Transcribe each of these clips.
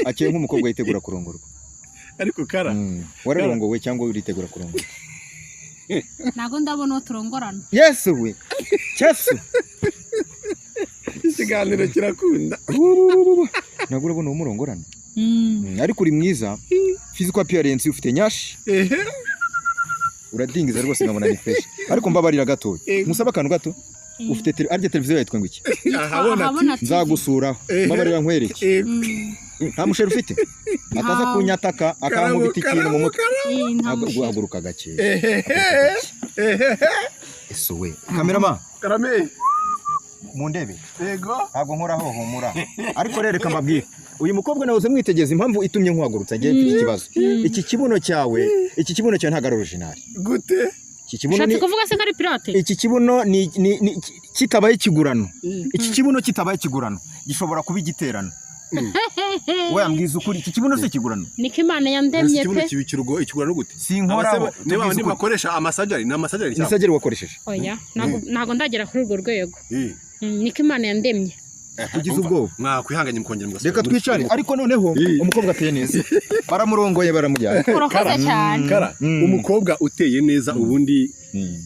Akeye nk'umukobwa yitegura kurongorwa. Ariko kara. Wararongowe cyangwa uritegura kurongorwa? Ntabwo ndabona uwo turongorana. Yesu we, Yesu! Ikiganiro kirakunda. Ntabwo urabona uwo murongorana. Ariko uri mwiza, physical appearance, ufite nyashi. Uradingiza rwose, nkabona ni fresh. Ariko mbabarira gatoya. Musaba akantu gato. Ufite arya televiziyo yitwa ngo iki? Ahabona. Ahabona TV. Nzagusuraho. Mbabarira nkwereke. Nta musheri ufite? Ataza Ntawe. kunyataka, akankubita ikintu mu mutwe. Nta musheri. Haguruka gake. Ese we, cameraman. Karame. Mundebe. Yego. Ntabwo nkoraho, humura. Ariko rero reka mbabwire, uyu mukobwa nahoze mwitegereza. Impamvu itumye nkuhagurutsa, ngiye mfite ikibazo. Iki kibuno cyawe, iki kibuno cyawe ntabwo ari original. Gute? Iki kibuno Ushatse ni kuvuga se ko ari pirate? Iki kibuno ni kitabaye ikigurano, iki kibuno kitabaye ikigurano gishobora kuba igiterano. We ambwiza ukuri, iki kibuno si ikigurano? Niko Imana yandemye Ikibuno pe. kiba ikirugo, ikigurano gute? Sinkoraho. Niba abandi bakoresha amasajari, ni amasajari Ni cyangwa surgery wakoresheje? Oya, ntabwo ndagera kuri urwo rwego. Niko Imana yandemye. Ugize ubwoba. Mwakwihanganye mukongera mugasubira. Reka twicare. Ariko noneho umukobwa ateye neza, baramurongoye, baramujyana. Urakoze cyane. Kara, umukobwa uteye neza ubundi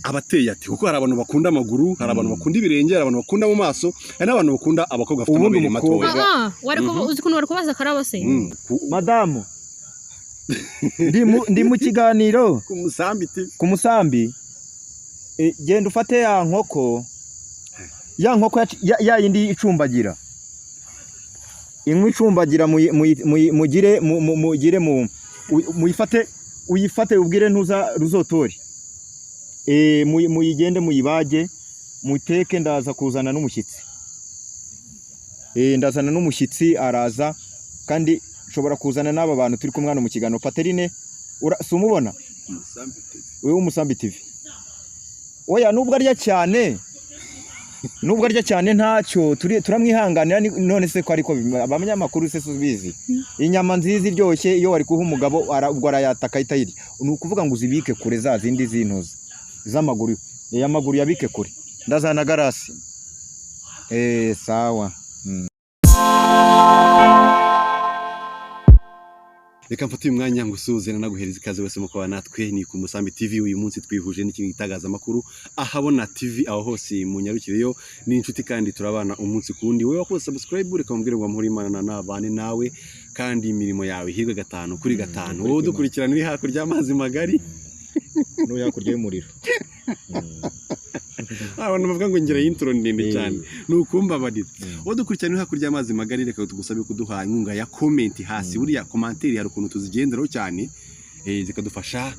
aba ateye ate? Kuko hari abantu bakunda amaguru, hari abantu bakunda ibirenge, hari abantu bakunda mu maso, hari n'abantu bakunda abakobwa bafite Ubundi amabere umukobwa- matoya. Ah, wari uzi ukuntu bari kubaza Karabo se? Madamu, ndi mu kiganiro. Ku Musambi TV. Ku Musambi. Genda ufate ya nkoko, ya nkoko ya yindi icumbagira, inkwi icumbagira, mugire mugire muyifate, uyifate, ubwire ntuza ruzotori. Muyigende muyibage, muteke. Ndaza kuzana n'umushyitsi. Ndazana n'umushyitsi, araza. Kandi nshobora kuzana n'aba bantu turi kumwe hano mu kiganiro. Paterine, si umubona? Umusambi TV. Wewe Umusambi TV. Oya, nubwo arya cyane, nubwo arya cyane, ntacyo, turamwihanganira. None se ko ariko abanyamakuru se subizi inyama nziza iryoshye, iyo wari kuha umugabo ubwo arayataka, ahita ayirya. Ni ukuvuga ngo uzibike kure za zindi zintuza z'amaguru. Amaguru yabike kure. Ndazana garasi. Sawa. Reka mfate uyu mwanya ngo usuhuze nanaguhereza ikaze wese mu kuba natwe. Ni ku Musambi TV. Uyu munsi twihuje n'ikindi gitangazamakuru, Ahabona TV. Aho hose mu nyarukireyo ni inshuti kandi turabana umunsi ku wundi. Wowe wakoze subscribe, reka mubwire ngo amahoro Imana nabane nawe kandi imirimo yawe ihirwe gatanu kuri gatanu. Wowe udukurikirana uri hakurya y'amazi magari No hakurya y'umuriro. Abantu bavuga ngo ngera y'intro ndende cyane, ni ukumbabarira. Wowe dukurikirana uri hakurya y'amazi magari, reka tugusabe kuduha inkunga ya comment hasi. Buriya commentaire hari ukuntu tuzigenderaho cyane, zikadufasha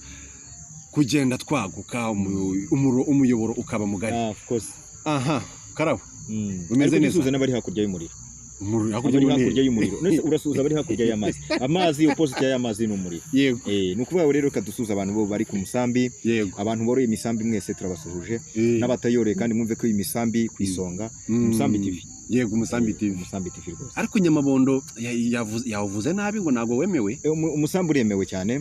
kugenda twaguka, umuyoboro ukaba mugari. Ah, of course. Aha Karabo, umeze Ariko neza? dusuhuza n'abari hakurya y'umuriro. Hakurya Abari y'umuriro. hakurya y'umuriro. None se urasuhuza abari hakurya y'amazi? Amazi, opposite y'amazi ni umuriro. Yego. Ni ukuvuga ngo rero reka dusuhuze abantu bo bari ku Musambi, abantu boroye imisambi mwese turabasuhuje, n'abatayoroye. Kandi mwumve ko iyi misambi ku isonga, Umusambi TV. Yego, Umusambi TV. Umusambi TV rwose. Ariko Nyamabondo yavuze nabi ngo ntabwo wemewe. Umusambi uremewe cyane.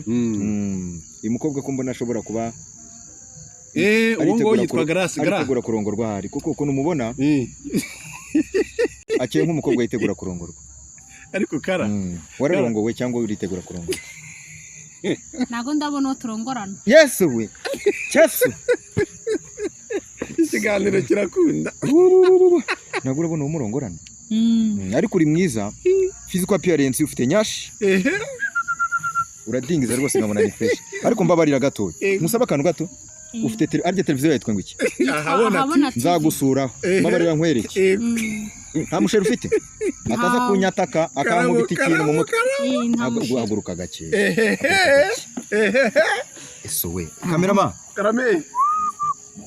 Uyu mukobwa ko mbona ashobora kuba Uwo nguwo aritegura yitwa Grace Gra. aritegura kurongorwa ahari, kuko ukuntu umubona akeye nk'umukobwa yitegura kurongorwa. Ariko kara. Wararongowe cyangwa uritegura kurongorwa? Ntabwo ndabona uwo turongorana. Yesu we, Yesu! Ikiganiro kirakunda. Ntabwo urabona uwo murongorana. Ariko uri mwiza, physical appearance, ufite nyashi. Uradingiza rwose, nkabona ni fresh. Ariko mbabarira gatoya. Musaba akantu gato. Ufite arya televiziyo yitwa ngo iki? Ahabona. Ahabona TV. Nzagusuraho. Mbabarira nkwereke. Nta musheri ufite? Ataza Ntawe. kunyataka, akankubita ikintu mu mutwe. Nta musheri. Haguruka gake. Ese we, cameraman. Karame.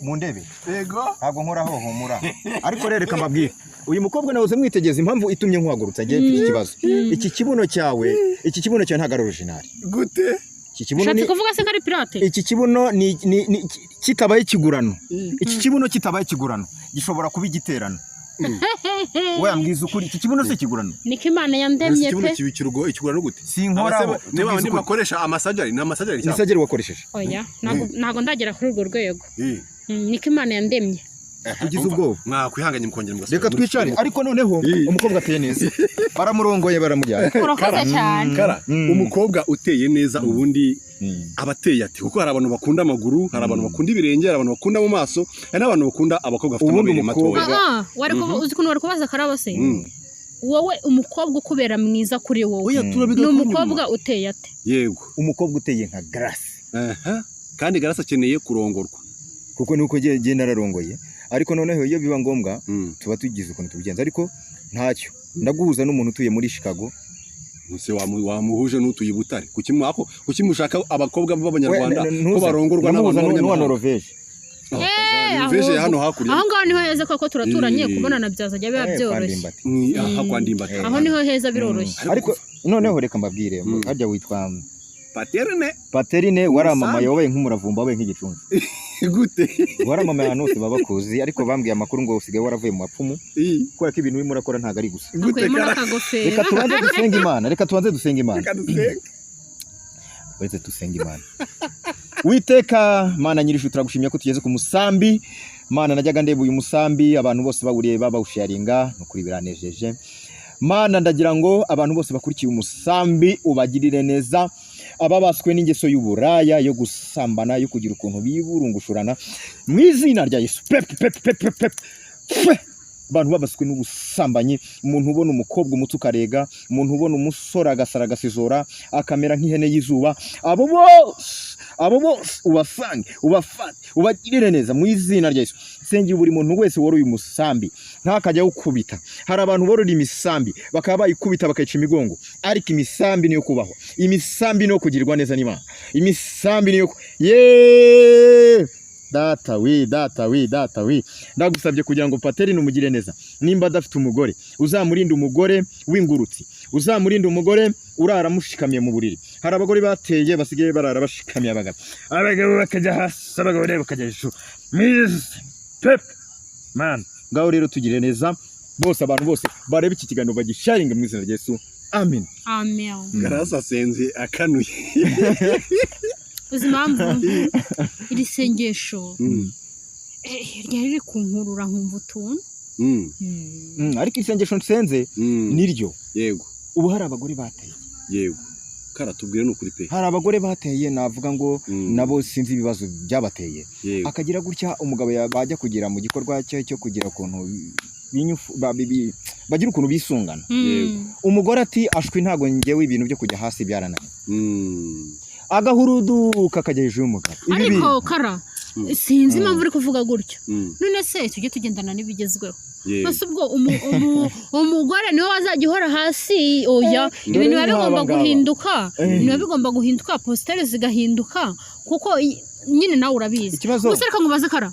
Mundebe. Yego. Ntabwo nkoraho, humura. Ariko rero reka mbabwire, uyu mukobwa nahoze mwitegereza. Impamvu itumye nkuhagurutsa, ngiye mfite ikibazo. Iki kibuno cyawe, iki kibuno cyawe ntabwo ari original. Gute? Iki kibuno Ushatse ni kuvuga se ko ari pirate? Iki kibuno ni kitabaye ikigurano, iki kibuno kitabaye ikigurano gishobora kuba igiterano. We ambwiza ukuri, iki kibuno si ikigurano? Niko Imana yandemye Ikibuno pe. kiba ikirugo, ikigurano gute? Sinkoraho. Niba abandi bakoresha amasajari, ni amasajari Ni cyangwa surgery wakoresheje? Oya, ntabwo ndagera kuri urwo rwego. Niko Imana yandemye. Ugize ubwoba. Mwakwihanganye mukongera mugasubira Reka twicare, ariko noneho umukobwa ateye neza, baramurongoye, baramujyana. Urakoze cyane. Kara, umukobwa uteye neza ubundi aba ateye ate? Kuko hari abantu bakunda amaguru, hari abantu bakunda ibirenge, hari abantu bakunda mu maso, hari n'abantu bakunda abakobwa bafite Ubundi amabere umukobwa- matoya. Ah, wari uzi ukuntu wari kubaza Karabo se? Wowe umukobwa ukubera mwiza kuri wowe Oya, ni turabigarukaho nyuma. umukobwa uteye ate? Yego. Umukobwa uteye nka Grace. Aha. Kandi Grace akeneye kurongorwa. Kuko nuko jye nararongoye, ariko noneho iyo biba ngombwa tuba tugize ukuntu tubigenza, ariko ntacyo ndaguhuza n'umuntu utuye muri Chicago. Ese wamuhuje n'utuye i Butare? Kuki mwako, kuki mushaka abakobwa b'abanyarwanda We, ko barongorwa ndamuhuza n'abantu n'uwa b'abanyamahanga? Norvege. Norvege Ahubwo. hano hakurya. Aho ngaho niho heza kuko turaturanye, kubonana byazajya biba Kwa byoroshye. Ndimbati. Ni aha kwa Ndimbati. Aho niho heza, biroroshye. Ariko noneho reka mbabwire, harya witwa Paterne. Paterine, waramamaye, wabaye nk'umuravumba, wabaye nk'igicumbi. Gute? Waramamaye ahantu hose baba bakuzi, ariko bambwiye amakuru ngo usigaye waravuye mu bapfumu, kubera ko ibintu urimo urakora ntabwo ari gusa. Gute? Akuyemo Kara? n'akagofero. Reka tubanze dusenge Imana, reka tubanze dusenge Imana. Reka dusenge. Uretse dusenge Imana. Witeka Mana nyir'ijuru, turagushimye ko tugeze ku musambi. Mana, najyaga ndeba uyu musambi, abantu bose bawureba, bawusharinga, ni ukuri biranejeje. Mana, ndagira ngo abantu bose bakurikiye umusambi ubagirire neza, ababaswe n'ingeso y'uburaya, yo gusambana, yo kugira ukuntu biburungushurana, mu izina rya Yesu, pep pep pep pep pep pe. Abantu babaswe n'ubusambanyi, umuntu ubona umukobwa umutwe ukarega, umuntu ubona umusore agasara agasizora akamera nk'ihene y'izuba, abo bose, abo bose ubasange, ubafate, ubagirire neza mu izina rya Yesu. Nsengera buri muntu wese woroye umusambi ntakajya awukubita. Hari abantu borora imisambi bakaba bayikubita bakayica imigongo, ariko imisambi niyo kubahwa, imisambi niyo kugirirwa neza n'Imana, imisambi niyo yeee. Data we, data we, data we, ndagusabye kugira ngo Paterine umugire neza. Nimba adafite umugore, uzamurinde umugore w'ingurutsi, uzamurinde umugore urara amushikamiye mu buriri. Hari abagore bateye basigaye barara bashikamiye abagabo, abagabo bakajya hasi, abagabo rero bakajya hejuru. Mwiza pep man, ngaho rero tugire neza bose, abantu bose barebe iki kiganiro bagisharinga mu izina rya Yesu, amen. Amen. Grace asenze akanuye. Uzi impamvu iri sengesho ryari riri kunkurura nkumva utuntu? Ariko isengesho nsenze niryo. Ubu hari abagore bateye. Yego Kara, tubwire ni ukuri pe. Hari abagore bateye, navuga ngo nabo sinzi ibibazo byabateye. Akagira gutya umugabo bajya kugira mu gikorwa cye cyo kugira ukuntu bagira ukuntu bisungana, umugore ati: "Ashwi, ntago ngewe ibintu byo kujya hasi byarananiye." Agahuruduka akajya hejuru y'umugabo. Ibi Ariko bintu Kara, sinzi impamvu uri kuvuga gutyo. None se tujye tugendana n'ibigezweho? Ese ubwo umugore niwe wazajya uhora hasi? Oya, Dore ibintu biba ni bigomba nk'aba ngaba. guhinduka. Ibintu biba bigomba guhinduka, posture zigahinduka, kuko nyine nawe urabizi. Ikibazo Gusa reka nkubaze Kara,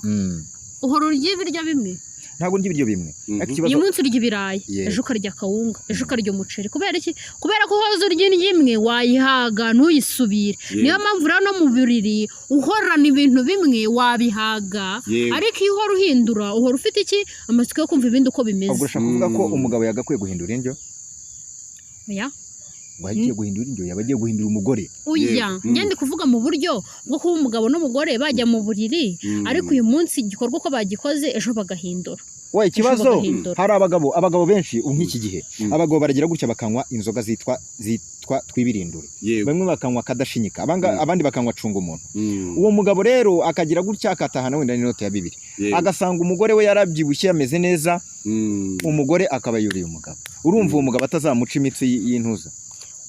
uhora urya ibiryo bimwe? Ntabwo ndya ibiryo bimwe, ariko ikibazo Uyu munsi urya ibirayi, ejo ukarya akawunga, ejo ukarya umuceri. Kubera iki? Kubera ko uhoze urya indyo imwe wayihaga ntuyisubire. Niyo mpamvu rero no mu buriri uhorana ibintu bimwe wabihaga, ariko iyo uhora uhindura uhora ufite iki? Amatsiko yo kumva ibindi uko bimeze. Ubwo urashaka kuvuga ko umugabo yagakwiye guhindura indyo? Oya. Ngo agiye guhindura indyo yaba agiye guhindura umugore. Oya. Njye ndi kuvuga mu buryo bwo kuba umugabo n'umugore bajya mu buriri, ariko uyu munsi igikorwa uko bagikoze, ejo bagahindura. We, ikibazo bagahindura. hari abagabo benshi ubu nk'iki gihe, abagabo baragira gutya bakanywa inzoga zitwa twibirindure, bamwe bakanywa akadashinyika, abandi bakanywa cunga umuntu. Uwo mugabo rero akagira gutya akatahana wenda n'inoti ya 2, agasanga umugore we yarabyibushye, ameze neza, umugore akaba yuriye umugabo. Urumva uwo mugabo atazamuca imitsi y'intuza?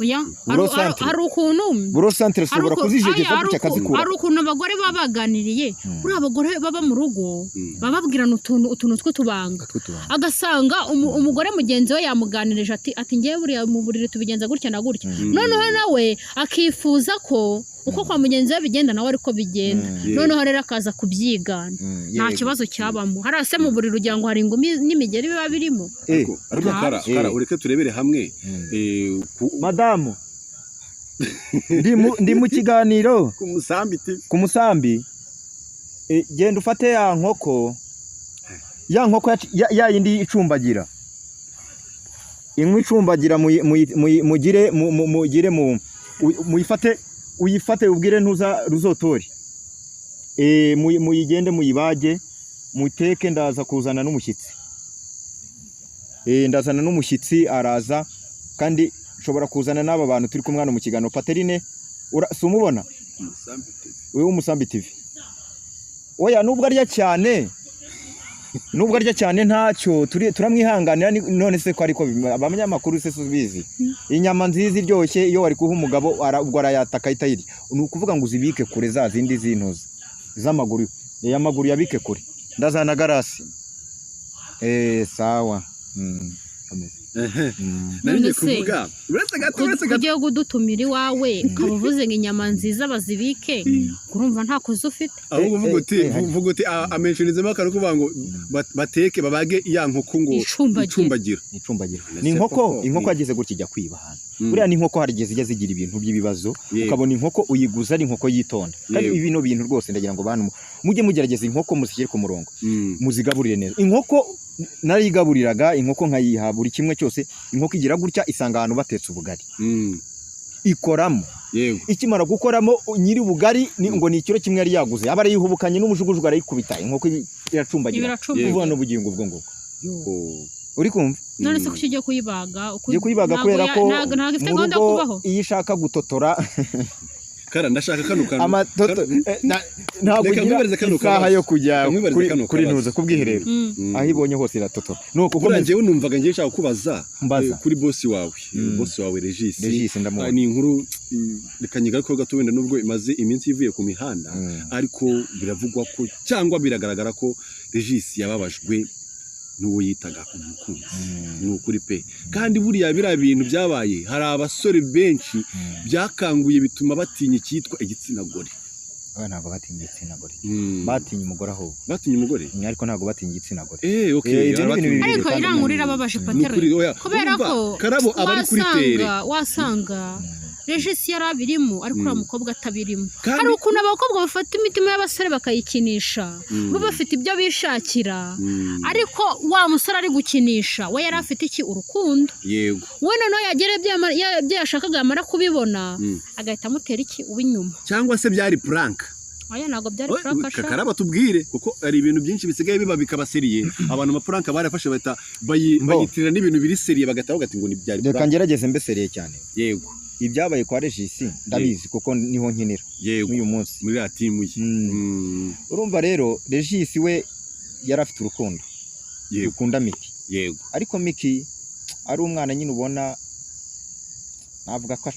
Oya. Buro centre. Hari ukuntu Buro santere ashobora kuzijegeza gutya akazikura. Hari ukuntu abagore baba baganiriye. Buriya abagore baba mu rugo baba babwirana utuntu tw'utubanga, Tw'utubanga. agasanga umugore mugenzi we yamuganirije ati ngewe buriya mu buriri tubigenza gutya na gutya. Noneho nawe akifuza ko uko kwa mugenzi we bigenda nawe ariko bigenda. Noneho rero akaza kubyigana. Nta kibazo cyabamo. Hariya se mu buriri ugira ngo hari ingumi n'imigeri biba birimo? Ariko Kara, Kara, ureke turebere hamwe Madamu, ndi mu kiganiro. Ku Musambi TV. Ku Musambi. Genda ufate ya nkoko, ya nkoko ya yindi icumbagira, inkwi icumbagira, mugire mugire muyifate, uyifate, ubwire ntuza ruzotori, muyigende muyibage. Muteke, ndaza kuzana n'umushyitsi. Ndazana n'umushyitsi, araza, kandi nshobora kuzana n'aba bantu turi kumwe hano mu kiganiro. Paterine, si umubona? Umusambi TV. Wewe Umusambi TV. Oya, nubwo arya cyane, nubwo arya cyane ntacyo, turamwihanganira. None se ko ariko abanyamakuru se ubizi, inyama nziza iryoshye iyo wari kuha umugabo, ubwo arayataka ahita ayirya. Ni ukuvuga ngo uzibike kure za zindi z'intuza z'amaguru, amaguru yabike kure. Ndazana garasi. Sawa. Komeza. Ehe. None Nari ngiye se, kuvuga uretse gato, uretse gato. Ugiye kudutumira iwawe ukaba uvuze ngo inyama nziza bazibike, urumva nta kozi ufite. Ahubwo uvuga uti vuga uti amenshonizemo akantu kuvuga ngo bateke, babage ya nkoko ngo Icumbagira. Icumbagira. Icumbagira. None Ni se inkoko. Koko, Inkoko yagize gutya ijya kwiba ahantu. Buriya ni inkoko, hari igihe zijya zigira ibintu by'ibibazo, ukabona inkoko uyiguza ari inkoko yitonda kandi bino bintu rwose ndagira ngo bantu mujye mugerageza inkoko muzishyire ku murongo, muzigaburire neza. Inkoko narayigaburiraga, inkoko nkayiha buri kimwe cyose. Inkoko igira gutya isanga ahantu batetse ubugari, ikoramo. Ikimara gukoramo, nyiri ubugari ni ngo ni ikiro kimwe yari yaguze, aba arayihubukanye n'umujugujugu, arayikubita, inkoko iracumbagira. Ibiracumbagira. Kuvuga n'ubugingo ubwo ngubwo. Yo. Uri kumva? None se kuki ugiye kuyibaga? Ugiye kuyibaga Ntabwo kubera ko ntabwo ifite mu gahunda yo rugo kubaho. iyo ishaka gutotora Kara, ndashaka kano kantu. amatoto, ntabwo Reka igira nkwibarize kano isaha kabazo. yo kujya Reka nkwibarize kuri kano kuri kabazo. ntuza ku bwiherero. Aho ibonye hose iratotora, nuko Buriya ukomeza. njyewe numvaga ngiye nshaka kubaza Mbaza. Kuri bosi wawe, bosi wawe Regis. Regis ndamubona. Ni inkuru, reka nyigarukeho gato wenda nubwo imaze iminsi ivuye ku mihanda, ariko biravugwa ko cyangwa biragaragara ko Regis yababajwe n'uwo yitaga umukunzi. Ni ukuri pe, kandi buriya biriya bintu byabaye, hari abasore benshi byakanguye bituma batinya icyitwa igitsina gore. Oya, ntabwo batinya igitsina gore. Batinya umugore ahubwo. Batinya umugore. Ariko ntabwo batinya igitsina gore. Okay. Ibyo ni ibintu Batinya bibiri. Ariko bitandukanye. iriya nkuru irababaje. Ni Patero, ukuri, oya. kubera Urumva, ko Karabo aba ari kuri tere. wasanga Regis yari abirimo, ariko uriya mukobwa atabirimo. Kandi- Hari ukuntu abakobwa bafata imitima y'abasore bakayikinisha, bo bafite ibyo bishakira, ariko wa musore ari gukinisha we yari afite iki? Urukundo. We noneho yagera ibyo yashakaga, yamara kubibona, agahita amutera iki? Uw'inyuma. Cyangwa se byari prank. Oya, ntabwo byari Oya, prank sha. Karaba tubwire, kuko hari ibintu byinshi bisigaye biba bikaba sérieux. Abantu amaprank barafashe bahita Mbo. bayitirira n'ibintu biri sérieux, bagahita bavuga ati ngo ni byari Reka prank. ngerageze mbe sérieux cyane. Ibyabaye kwa Regis ndabizi kuko niho nkinira n'uyu munsi. Muri ya timu ye. Urumva rero, Regis we yari afite urukundo, rukunda Miki. Ariko Miki ari umwana nyine ubona, navuga ko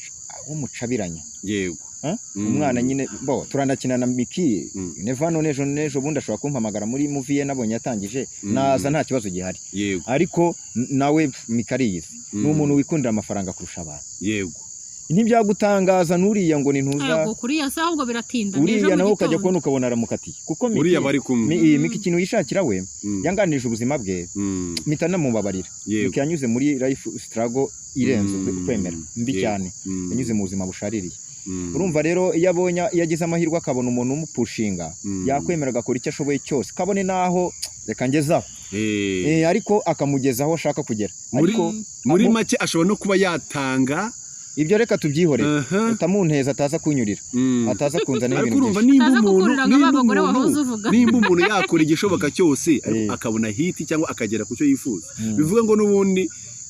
w'umucabiranya. Eh? Umwana nyine bo turanakina na Miki. Neva none ejo n'ejo bundi ashobora kumpamagara muri movie ye nabonye yatangije, naza nta kibazo gihari. Ariko nawe Miki ariyizi, ni umuntu wikundira amafaranga kurusha abantu. Ntibyagutangaza n'uriya ngo ni ntuza. Ntabwo kuriya se, ahubwo biratinda, ni ejo Uriya mu nawe ukajya gitondo. kubona ukabona aramukatiye kuko Miki, Uriya bari kumwe. Miki ikintu yishakira we, yanganirije ubuzima bwe, mpita namubabarira. Miki yanyuze muri life struggle irenze ukwemera, mbi cyane. Yanyuze mu buzima bushaririye. Urumva rero, iyo abonye, iyo agize amahirwe akabona umuntu umupushinga, yakwemera agakora icyo ashoboye cyose, kabone naho reka ngezaho. Ariko akamugeza aho ashaka kugera. Ariko Muri make ashobora no kuba yatanga. Ibyo reka tubyihorere. Utamunteza, ataza kunyurira, ataza kunzanira Ariko ibintu urumva, byinshi. nimba Ataza umuntu kukurira nka ba nimba bagore umuntu wahoze uvuga. nimba umuntu yakora igishoboka cyose ariko akabona hit cyangwa akagera ku cyo yifuza, bivuga ngo n'ubundi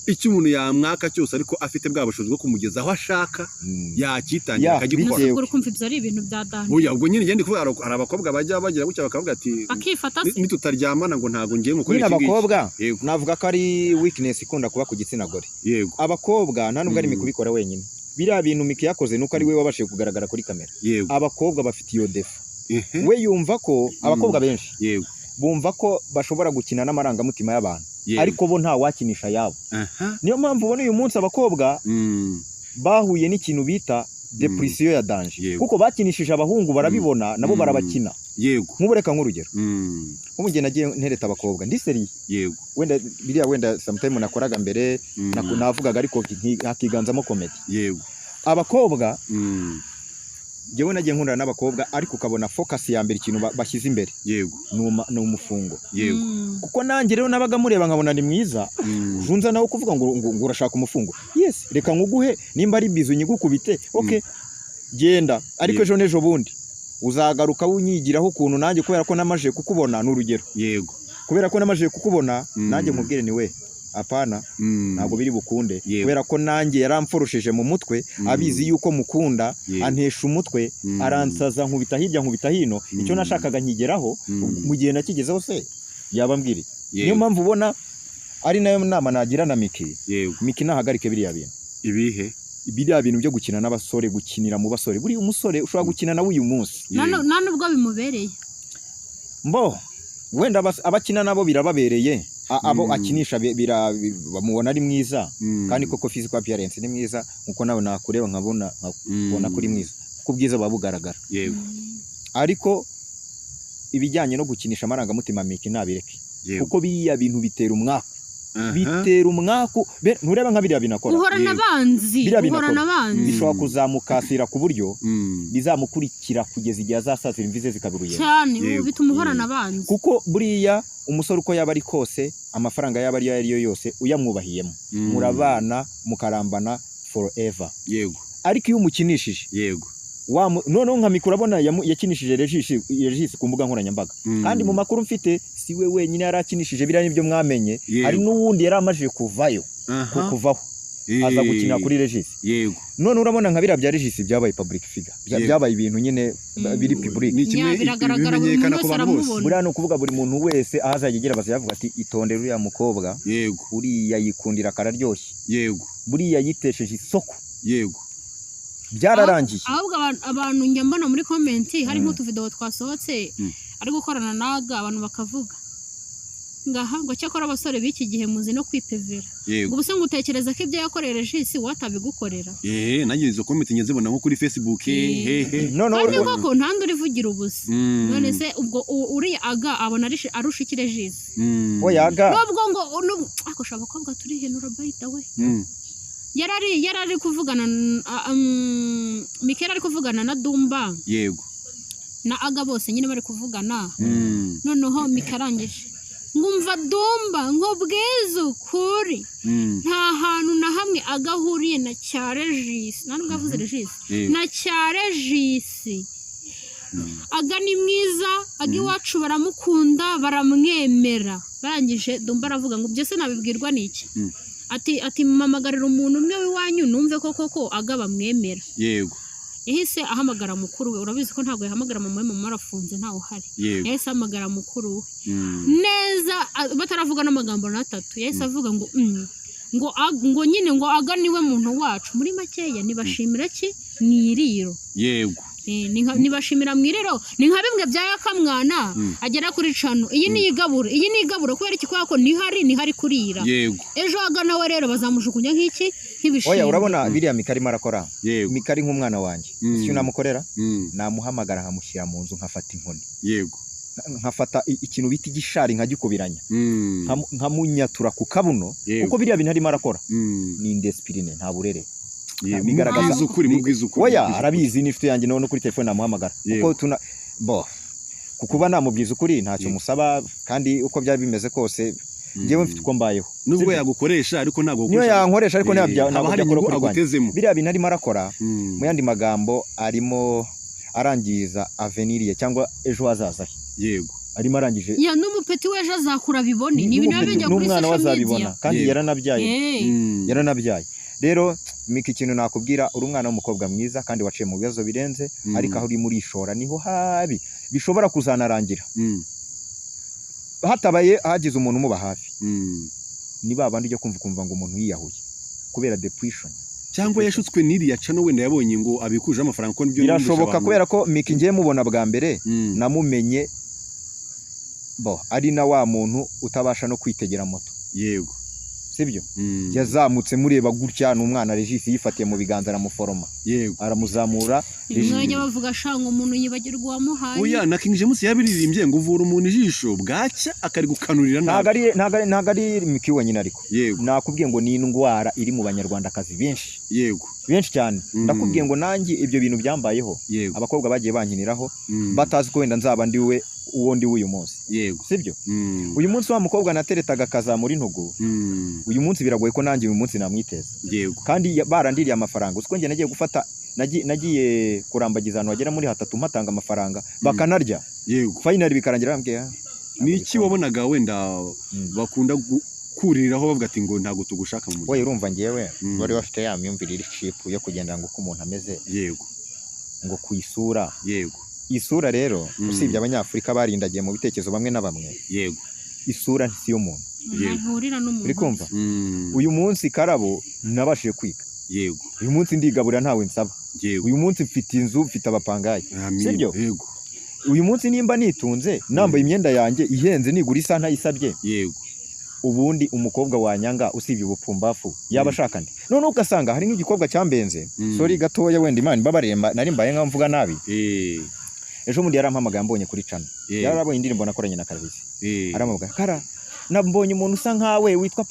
icyo umuntu yamwaka cyose, ariko afite bwa bushobozi bwo kumugeza aho ashaka, yakitangira akagikora. Bitewe. Uri kumva ibyo ari ibintu bya danger. Oya, ubwo nyine ngende kuvuga, hari abakobwa bajya bagira gutya bakavuga ati Akifata se. Nitutaryamana ngo ntabwo ngiye gukora Nyine iki ngiki." abakobwa, navuga ko ari weakness ikunda kuba ku gitsina gore. Abakobwa, nta nubwo ari Miki ubikora wenyine, biriya bintu Miki yakoze nuko ari we wabashije kugaragara kuri kamera. Abakobwa bafite iyo défaut. We yumva ko abakobwa benshi bumva ko bashobora gukina n'amarangamutima y'abantu, ariko bo nta wakinisha ayabo. Niyo mpamvu ubona uyu munsi abakobwa bahuye n'ikintu bita dépression ya danger, kuko bakinishije abahungu barabibona, nabo barabakina. Nk'ubu reka nk'urugero, nk'ubu njye nagiye ntereta abakobwa ndi sérieux. Wenda biriya wenda sometime nakoraga mbere, navugaga ariko hakiganzamo comedy. Abakobwa, njyewe nagiye nkundana n'abakobwa, ariko ukabona focus ya mbere, ikintu bashyize imbere ni umufungo. Kuko nanjye rero nabaga mureba nkabona ni mwiza. Junza nawe kuvuga ngo urashaka umufungo, yes, reka nkuguhe, nimba ari bizu nyigukubite, okay, genda, ariko ejo n'ejo bundi. Uzagaruka wunyigiraho ukuntu nanjye, kubera ko namaze kukubona, ni urugero, kubera ko namaze kukubona, nanjye nkubwire ni we apana, ntabwo biri bukunde, kubera ko nanjye yaramforoshije mu mutwe, abizi yuko mukunda, antesha umutwe, aransaza, nkubita hirya, nkubita hino, icyo nashakaga nkigeraho. Mu gihe nakigezeho se yaba ambwiriye? Niyo mpamvu ubona ari nayo nama nagira na Miki. Miki nahagarike biriya bintu. Ibihe? Biriya bintu byo gukina n'abasore, gukinira mu basore. Buriya umusore ushobora gukina nawe uyu munsi, Nta nubwo bimubereye. Mbo wenda abakina nabo birababereye. Abo akinisha bamubona ari mwiza, kandi koko physical appearance ni mwiza, nkuko nawe nakureba nkabona ko uri mwiza, kuko ubwiza buba bugaragara. Ariko ibijyanye no gukinisha amarangamutima, Miki nabireke, kuko biriya bintu bitera umwaku, bitera umwaku. Ntureba nka biriya bintu akora? Uhorana abanzi. Biriya bintu Uhorana akora. abanzi. Bishobora kuzamukasira ku buryo bizamukurikira kugeza igihe azasazira imvi ze zikaba uruyenzi. Cyane. Bituma uhorana abanzi. Kuko buriya umusore uko yaba ari kose, amafaranga yaba ariyo ariyo yose, uyamwubahiyemo, murabana mukarambana forever. Ariko iyo umukinishije, noneho nka Miki urabona yakinishije Regis ku mbuga nkoranyambaga, kandi mu makuru mfite si we wenyine yari akinishije biriya, nibyo mwamenye. Hari n'uwundi yari amajije kuvayo, kuvaho aza gukina kuri Regis. None urabona nka biriya bya Regis byabaye public figure, byabaye ibintu nyine biri public. Ni kimwe Ya, biragaragara, buri bimenyekana muntu ku wese bantu bose. aramubona. Buriya ni ukuvuga buri muntu wese aho azajya agera bazavuga ati: "Itondere uriya mukobwa, uriya yikundira kararyoshye, buriya yitesheje isoko." Byararangiye. Ahubwo abantu njya mbona muri comment, hari nk'utuvidewo twasohotse ari gukorana naga, abantu bakavuga ngaha ngo: "Cyakora abasore b'iki gihe muzi no kwipevera." Ngo ubuse ngo utekereza ko ibyo yakoreye Regis watabigukorera? Nanjye izo comment njya nzibona nko kuri Facebook, hehe. Noneho Kandi koko nta ndi urivugira ubusa. None se ubwo uriya aga abona arusha iki Regis? Oya, aga Nubwo ngo akosha abakobwa turihenura, by the way. Yarari kuvugana Mikela ari kuvugana na Dumba na aga, bose nyine bari kuvugana. Noneho Mika arangije ngumva Dumba ngo: "Bwize ukuri, nta hantu na hamwe agahuriye na cya Regis." Nta nubwo avuze Regis, na cya Regis. Aga ni mwiza, aga iwacu baramukunda, baramwemera. Barangije Dumba aravuga ngo: "Byose nabibwirwa n'iki?" Ati: "Mpamagarira umuntu umwe w'iwanyu numve ko koko aga bamwemera." Yahise ahamagara mukuru we. Urabizi ko ntabwo yahamagara mama we, mama arafunze, ntawe uhari. Yahise ahamagara mukuru we neza, bataravuga n'amagambo n'atatu yahise avuga ngo ngo ngo nyine ngo aga niwe muntu wacu. Muri makeya nibashimira ki mu iriro. Nibashimira mu iriro, ni nka bimwe bya Yakamwana agera kuri cano iyi ni igaburo, iyi ni igaburo. Kubera iki? Kubera ko nihari nihari kurira. Ejo aga nawe rero bazamujugunya nk'iki, nk'ibishingwe. Oya, urabona biriya Mika arimo arakora, Mika ari nk'umwana wanjye. Icyo namukorera, namuhamagara nkamushyira mu nzu, nkafata inkoni, nkafata ikintu bita igishari, nkagikubiranya, nkamunyatura ku kabuno, kuko biriya bintu arimo arakora ni indiscipline, nta burere. Bigaragaza- Mubwize ukuri, mubwize ukuri. Oya, Mubwize ukuri. arabizi, n'inshuti yanjye, no kuri telefone namuhamagara, kuko tuna bo kukuba namubwiza ukuri ntacyo musaba, kandi uko byaba bimeze kose njyewe mfite uko mbayeho. Nubwo Sibyo? yagukoresha ariko ntabwo Niyo agukoresha. yankoresha ariko Haba ntabwo hari byakora inyungu kuri rwanjye. agutezemo. Biriya bintu arimo arakora, mu yandi magambo arimo arangiza avenir ye cyangwa ejo hazaza he. Arimo arangije. Ya, n'umupeti w'ejo azakura abibone, ni ibintu biba bijya kuri N'umwana we social azabibona media. kandi yaranabyaye. Yaranabyaye. Rero Mika, ikintu nakubwira, uri umwana w'umukobwa mwiza kandi waciye mu bibazo birenze, ariko aho urimo urishora niho habi, bishobora kuzanarangira hatabaye hagize umuntu umuba hafi. Ni ba bandi ujya kumva ukumva ngo umuntu yiyahuye kubera depression. Cyangwa yashutswe n'iriya cano, wenda yabonye ngo abikuje amafaranga, ko nibyo numvise Birashoboka, abantu. kubera ko Miki ngiye mubona bwa mbere, namumenye bo ari na wa muntu utabasha no kwitegera moto. Sibyo? Yazamutse mureba gutya, ni umwana Regis yifatiye mu biganza, aramuforoma, aramuzamura. Bimwe bajya bavuga shanga umuntu yibagirwa uwamuhaye. Oya, na King James yabiririmbye ngo uvura umuntu ijisho bwacya akarigukanurira Ntabwo nabi. ari Miki wenyine, ariko nakubwiye ngo ni indwara iri mu banyarwandakazi benshi, benshi cyane. Ndakubwiye ngo nanjye ibyo bintu byambayeho. Abakobwa bagiye bankiniraho batazi ko wenda nzaba ndi we. uwo ndi w'uyu munsi. Sibyo? Uyu munsi wa mukobwa nateretaga akazamura intugu, uyu munsi biragoye ko nanjye uyu munsi namwiteza. Kandi barandiriye amafaranga. Uziko njye nagiye gufata, nagiye kurambagiza ahantu hagera muri hatatu, mpatanga amafaranga, bakanarya. Finally bikarangira bambwiye, "Ah, Ni iki wabonaga wenda bakunda kuririraho bavuga ati ngo ntabwo tugushaka mu We, muryango? urumva ngewe bari bafite ya myumvire iri cheap yo kugendera ngo uko umuntu ameze, ngo ku isura. Isura rero, usibye Abanyafurika barindagiye mu bitekerezo bamwe na bamwe, isura si y'umuntu. Ntihurira n'umuntu. Uri kumva? Uyu munsi, Karabo, nabashije kwiga. Uyu munsi ndigaburira, ntawe nsaba. Uyu munsi mfite inzu, mfite abapangayi. Amin. Sibyo? Yego. Uyu munsi nimba nitunze, nambaye imyenda yanjye ihenze, nigura isaha ntayisabye, ubundi umukobwa wanyanga, usibye ubupfumbafu, yaba ashaka nde? Noneho ugasanga hari nk'igikobwa cyambenze. Sorry gatoya, wenda Imana imbabarire, nari mbaye nkaho mvuga nabi. Ejo bundi yarampamagaye, ambonye kuri channel. Yarabonye indirimbo nakoranye na Karavisi. Arampamagara, "Kara, nabonye umuntu usa nkawe witwa"